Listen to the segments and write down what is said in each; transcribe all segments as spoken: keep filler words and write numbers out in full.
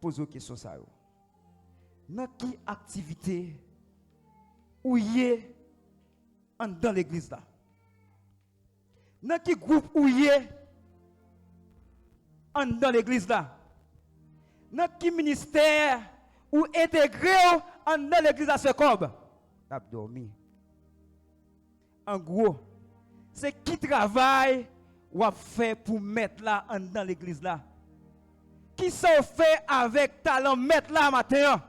Poze w kesyon sa yo. Nan ki aktivite ou ye anndan legliz la? Nan ki gwoup ou ye anndan legliz la? Nan ki ministè ou entegre w anndan legliz la, sè Kòb? N ap dòmi. An gwo, se ki travay w ap fè pou Mèt la anndan legliz la? Kisa w fè avèk talan Mèt la maten an?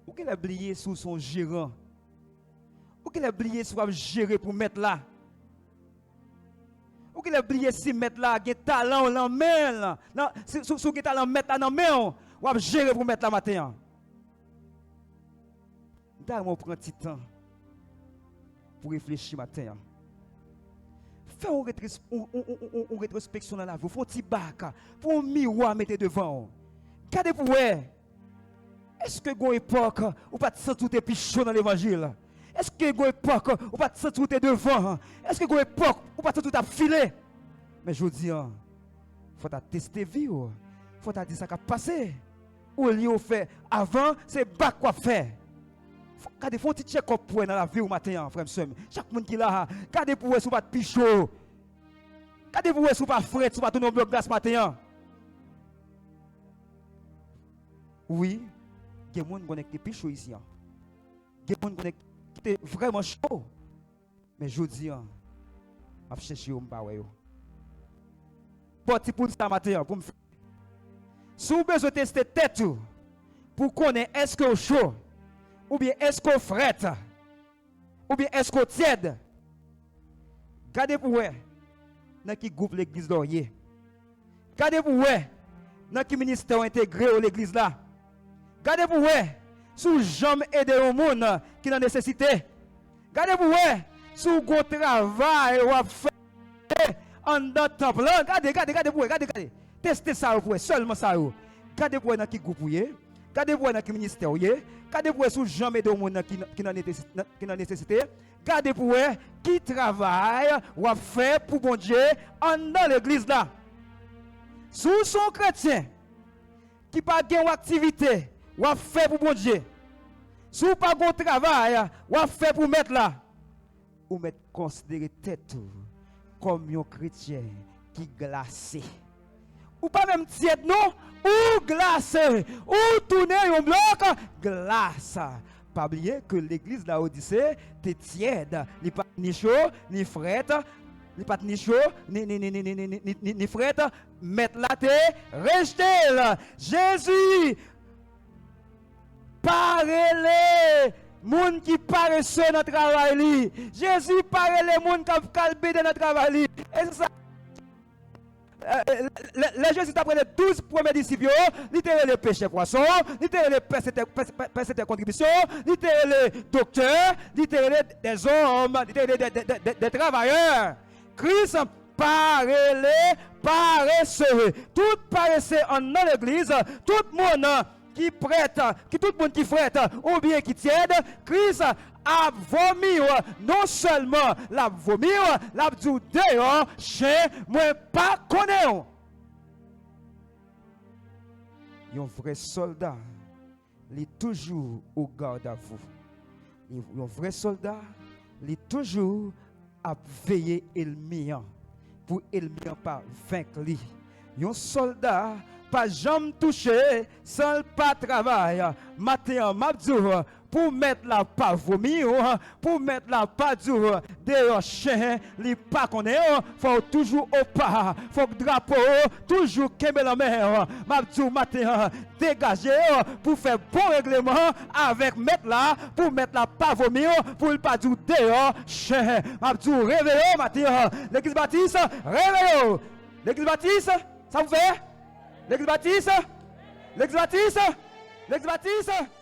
Ou genlè bliye si w se yon jeran. Ou genlè bliye si w ap jere pou Mèt la. Ou genlè bliye si Mèt la gen talan w nan men l. Nan, si, si, si w gen talan Mèt la nan men w, w ap jere pou Mèt la maten an. M ta renmen w pran ti tan pou reflechi maten an. Fè yon retris-, yon, yon, yon, yon, yon retwospeksyon nan lavi w. Fè yon ti bak. Fè yon miwa mete devan w. Gade pou w wè. Èske gon epòk ou pa t santi w te pi cho nan levanjil? Èske gon epòk ou pa t santi w te devan? Èske gon epòk ou pa t santi w t ap file? Men jodi an, fò w ta teste vi w. Fò w ta di sa k ap pase. Olye w fè avan, se bak w ap fè. Fò, gade, fè yon ti tchèkòp pou w wè nan lavi w maten an, frè m, sè m. Chak moun ki la a, gade pou w wè si w pa t pi cho. Gade pou w wè si w pa frèt, si w pa tounen yon blòk glas maten an. Wi, gen moun konnen ki te pi cho isi an. Gen moun konnen ki te vrèman cho. Men jodi an, m ap chèche yo, m pa wè yo. Pòt ti poul sa maten an pou m fè. Si w bezwen teste tèt ou pou konnen èske w cho, oubyen èske w frèt, oubyen èske w tyèd, gade pou w wè nan ki gwoup legliz la w ye. Gade pou w wè nan ki ministè w entegre w legliz la. Gade pou w wè si w janm ede yon moun ki nan nesesite. Gade pou w wè si w gon travay w ap fè anndan tanp lan. Gade, gade, gade pou w wè, gade, gade. Teste sa yo pou w wè, sèlman sa yo. Gade pou w wè nan ki gwoup ou ye. Gade pou w wè nan ki ministè w ye. Gade pou w wè si w janm ede yon moun nan ki, ki nan netesi-, nan, ki nan nesesite. Gade pou w wè ki travay w ap fè pou Bondye anndan legliz la. Si w se yon kretyen ki pa gen yon aktivite w ap fè pou Bondye, si w pa gen yon travay w ap fè pou Mèt la, ou mèt konsidere tèt ou kòm yon kretyen ki glase. Ou pa menm tyèd non, ou glase, ou tounen yon blòk glas. Pa bliye ke legliz Lawodise te tyèd, li pa t ni cho, ni frèt, li pa t ni cho, ni, ni, ni frèt. Mèt la te rejte l. Jezi pa rele moun ki parese nan travay li. Jezi pa rele moun k ap kalbide nan travay li. E se sa, lè, lè, lè Jezi t ap rele douz premye disip yo, li te rele pechè pwason, li te rele pèsetè, pèse-, pè-, pèsetè kontribisyon, li te rele doktè, li te rele dèzòm, li te rele dè, dè, dè, dè, dè travayè. Kris pa rele parese. Tout parese anndan legliz, tout moun ki prèt, ki tout moun ki frèt oubyen ki tyèd, Kris ap vomi w. Non sèlman l ap vomi w, l ap di w deyò, chen, mwen pa konnen w. Yon vrè sòlda, li toujou o gardavou. Li, yon vrè sòlda, li toujou ap veye ènmi an, pou ènmi an pa venk li. Yon sòlda pa janm touche san l pa travay. Maten an, m ap di w, pou Mèt la pa vomi w, pou Mèt la pa di w deyò chen, li pa konnen w, fò w toujou opa, fòk drapo w toujou kenbe lan men w. M ap di w maten an, degaje w pou fè bon regleman avèk Mèt la, pou Mèt la pa vomi w, pou l pa di w deyò chen. M ap di w reveye w maten an. Legliz Batis, reveye w. Legliz Batis, sa pou fè? Legliz Batis, Legliz Batis, Legliz Batis.